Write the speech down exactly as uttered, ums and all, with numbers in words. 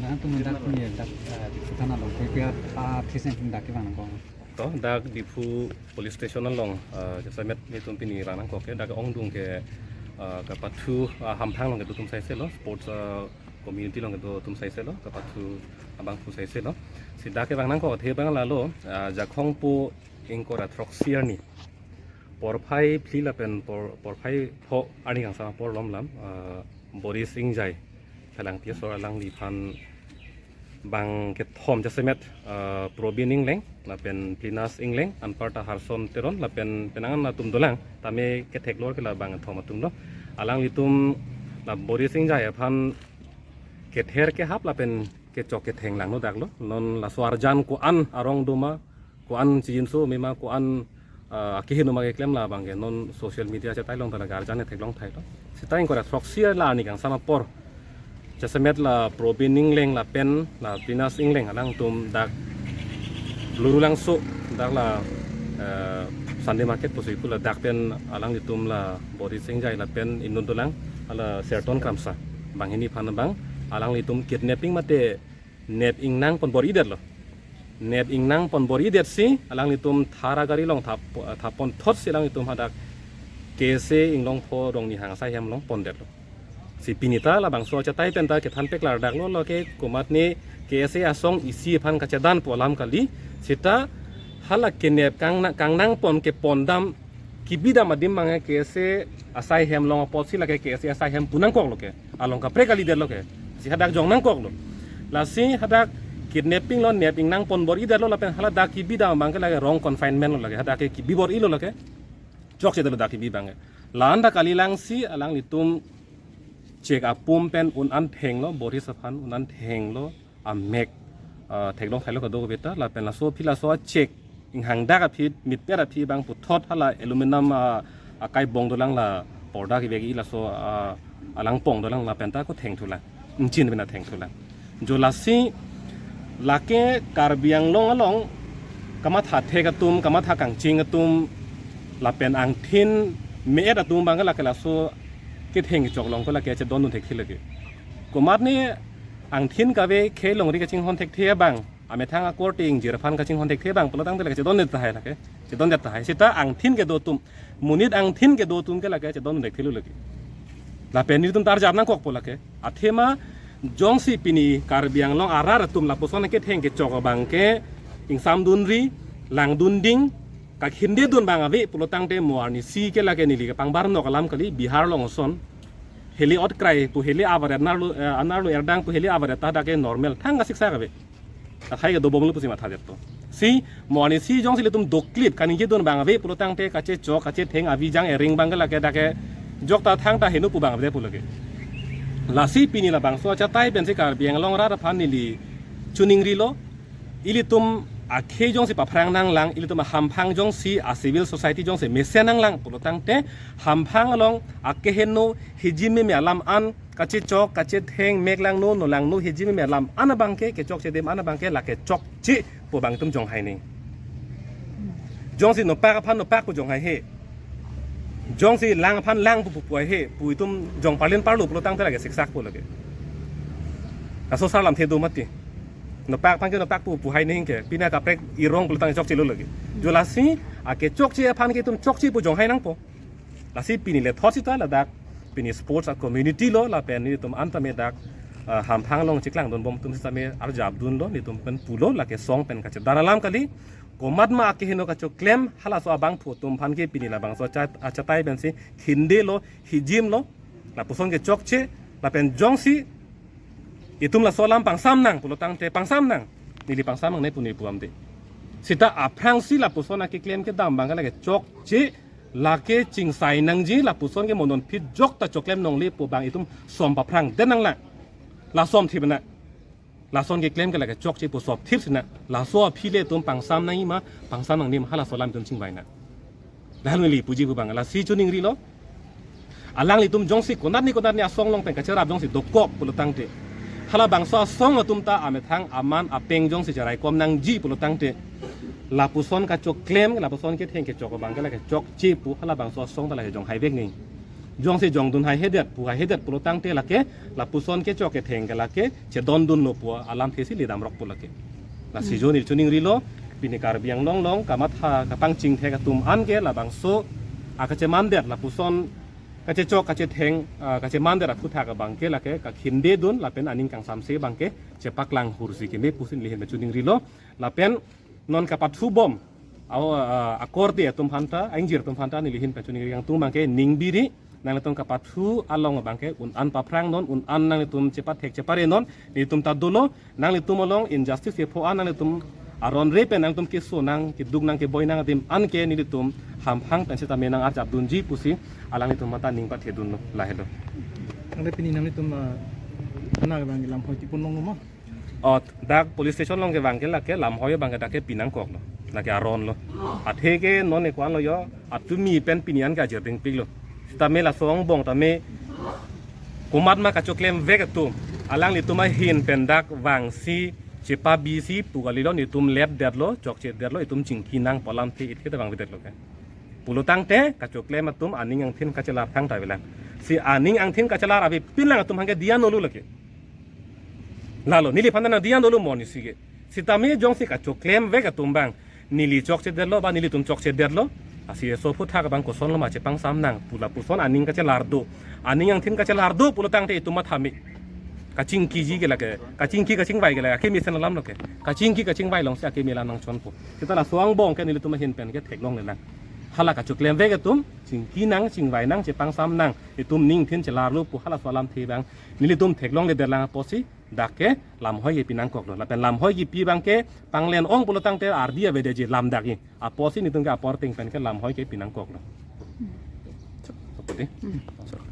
Nangtum dak ni dak, eh, Diphu thana along kopi a, a, thesen dak kevang nangkok? To, dak Diphu Police Station along, eh, jasemet nelitum pini vang nangkok ke, dak ongdung ke, eh, kapathu, eh, hamphang along kedo atum saise lo, sports, eh, community along kedo atum saise lo, kapathu abangphu saise lo. Si dak kevang nangkok athe abang lalo, eh, Jakhong po ingkoi ra throksi arni porphai phli lapen por, porphai pho arni kangsam apor lom lam, ah, Boris Engjai, Phelangpi asor, alangliphan bang kethom jasemet, ah, Probin Engleng lapen Plinas Engleng, anparta Harson Teron lapen penang an atum dolang, tame kethek lor ke la bang kethom atum lo. Alanglitum la Boris Engjai aphan kether kehap lapen kechok ketheng langno dak lo. Non laso arjan ko-an arong doma, ko-an chijinso mema, ko-an, ah, akeheno ma keklem la bang ke non social media chetai long ta la arjan theklong thai lo. Sita ingkoi ra throksi arni kangsam apor jasemet la Probin Engleng lapen la Plinas Engleng alangtum dak Lurulangso dak la, eh, Sunday Market pusi pu la dak pen alanglitum la Boris Engjai lapen inut dolang hala Serton Kramsa, banghini aphan bang alanglitum kidnapping mate nep ingnang pon bor-idetlo. Nep ingnang pon bor-idet si alanglitum thara gari along thap, thap pon thot si alanglitum hadak K S A Inglongpho Rongnihang asai hem along pondetlo. Si pini ta labangso achetai pen ta kethan peklar dak lo, lo ke komatne K S A asong isi aphan kachedan pu alam kali. Sita hala kenep kangnang, kangnang pon kepondam kebidam adim bang ke K S A asai hem along apotsi lake K S A asai hem pu nangkoklo ke. Along kaprek kalidetlo ke. Si hadak jong nangkoklo. Lasi hadak kidnapping lo, nep ingnang pon bor-idetlo lapen hala dak kebidam bang ke lake wrong confinement lo lake. Hadak ke kebi bor-ilo lake. Chokchedetlo dak kebi bang ke. La-an dak kalilang si alanglitum chek apum pen un-an thenglo, Boris aphan un-an thenglo, amek, ah, theklong thailo kadokave ta, lapen laso aphi laso achek inghangdak aphi, mitpet aphi bang puthot hala aluminum, ah, akai bong dolang la porda kevek-i laso, ah, alangpong dolang lapen ta ko thengthulang. Ingchin bina thengthulang. Jo lasi lake Karbi Anglong along kamatha thek atum, kamatha kangching atum, lapen angthin me-et atum bang ke lake laso ketheng kechok along ko lake chedondun thekthe lake. Komatne angthin kave khei longri kachinghon thekthe abang, amethang akorte ingjir aphan kachinghon thekthe abang pulo tangte lake chedondet tahai lake. Chedondet tahai. Sita angthin kedo atum, monit angthin kedo atum ke lake chedondun thekthelo lake. Lapen nelitum ta arjap nangkokpo lake. Athema jongsi pini Karbi Anglong arat atum lapuson ketheng kechok abang ke ingsamdunri, langdunding, kakhindedun bang ave pulo tangte mo arnisi ke lake neli kepangbar nok alam kali, Bihar along ason. Heli otkrai pu heli avaret anarlo, eh, anarlo erdang pu heli avaret ta dak ke normal thang kasiksak ave. Athai ke dobomlo pusi mathadetpo. Si mo arnisi jongsi ilitum doklip kaningjedun bang ave pulo tangte kachechok kachetheng avijang ering bang ke lake dak ke jokta thangta heno pu bang ave pulo ke. Lasi pini labangso achetai pensi Karbi Anglong arat aphan neli chiningrilo, ilitum akhei jongsi paphrang nanglang, ilitum ahamphang jongsi a civil society jongsi mesen nanglang pulo tangte hamphang along akeheno hijim meme alam an, kachechok kachetheng, mek langno, no langno, hijim meme alam an abang ke, kechokche adim an abang ke lake chokche pu bang itum jonghai nang. Jongsi nopak aphan nopak pu jonghai he. Jongsi lang aphan lang pu pu pu he pu itum jong parlin parlo pulo tangte lake siksak pu lake. Laso asar lamthe do mati. Nopak aphan ke nopak pu pu hai nang ke. Pini kaprek irong pulo tang chokchelo lake. Jo lasi akechokche aphan ke itum chokche pu jonghai nangpo. Lasi pini lethot sita ladak pini sports a community lo lapen nelitum an tame dak, ah, hamphang along chiklangdunbom atum sitame arjapdunlo, nelitum pen pulo lake song pen kachedan alam kali. Komatma akeheno kachoklem halaso abangphu atum aphan ke pini labangso achat, achetai pensi khindelo, hijimlo, lapuson ke chokche, lapen jongsi itum laso alam pangsam nang pulo tangte pangsam nang, neli pangsam nangne pu neli pu amde. Sita aphrangsi lapuson akeklem kedam bang ke lake chokche, lake chingsai nangji, lapuson ke mo non phit jokta choklem nongle pu bang itum som paphrangdet nanglang. La som thip na. Lason keklem ke lake chokche pu sop thip si na. Laso aphi le itum pangsam nangji ma, pangsam nangne ma, halaso alam itum chingvai nang. Lalu neli puji pu bang, lasi chiningrilo. Alanglitum jongsi konatne konatne asong along pen kacherap jongsi dokok pulo tangte, halabangso asong atum ta amethang aman apeng jongsi cheraikom nangji pulo tangte, lapuson kachoklem, lapuson ketheng kechok abang ke lake chokche pu halabangso asong ta lake jonghaivek nang. Jongsi jongdun haihedet, pu haihedet pulo tangte lake, lapuson kechok ketheng ke lake chedondunlo pu alamthe si ledamrok pu lake. Lasi Hmm. jo neli choningrilo, pini Karbi Anglong along kamatha kapangchingthek atum an ke labangso akachemandet lapuson kachechok kachetheng, ah, kachemandet aphuthak abang ke lake kakhindedun lapen aning kangsamse abang ke chepaklang hursi keme pusi neli ahin pen choningrilo. Lapen non kapathubom, au, ah, akorte atum aphanta, aingjir atum aphanta neli ahin pen choningri kangtung abang ke ningbiri, nanglitum kapathu along abang ke un-an paphrangnon, un-an nanglitum chepathek chepare non, nelitum ta dolo, nanglitum along injustice kepho an nanglitum aron re pen nanglitum keso nang, keduk nang, keboi nang adim an ke nelitum hamphang pen sitame nang-arjapdunji pusi alanglitum aphanta ning pathedunlo, lahelo. Tangte pini nanglitum, ah, thana abang lamhoi tipun longlo ma? O, dak police station along ke abang ke lake lamhoi abang ke dak ke pinangkoklo. Lake aronlo. Athe ke non ekuan lo yo, atumi pen pini an ke ajir dingpiklo. Sitame laso angbong tame komatma kachoklemvek atum, alanglitum ahin pen dak vangsi chepabisi pu kalilo, nelitum lepdetlo, chokchedetlo, itum chingki nang pu alamthe ithe ta vangvedetlo ke. Pulo tangte kachoklem atum aning angthin kachelar thangta avelang. Si aning angthin kachelar avepin lang atum abang ke diya nolu lake. Lalo, neliphan nang diya nolu mo nisi ke. Sitame jongsi kachoklemvek atum abang neli chokchedetlo ba nelitum chokchedetlo, asi eso aphuthak abang kosonlo ma chepangsam nang pu lapuson aning kachelar do, aning angthin kachelar do pulo tangte itum matha me. Kachingkiji ke lake, kachingki kachingvai ke lake, akemesen alamlo ke. Kachingki kachingvai alongsi akeme alam nangchonpo. Seta laso angbong ke nelitum ahin pen ke theklonglelang. Hala kachoklemvek atum chingki nang, chingvai nang, chepangsam nang, itum ning angthin chelarlo pu halaso alamthe abang nelitum theklongledetlang apotsi dak ke lamhoi ke pinangkoklo. Lapen lamhoi kepi abang ke panglen ong pulo tangte ardi avedetji lam dak-i. Apotsi nelitum ke apor ting pen ke lamhoi ke pinangkoklo. Apot di? Hmm.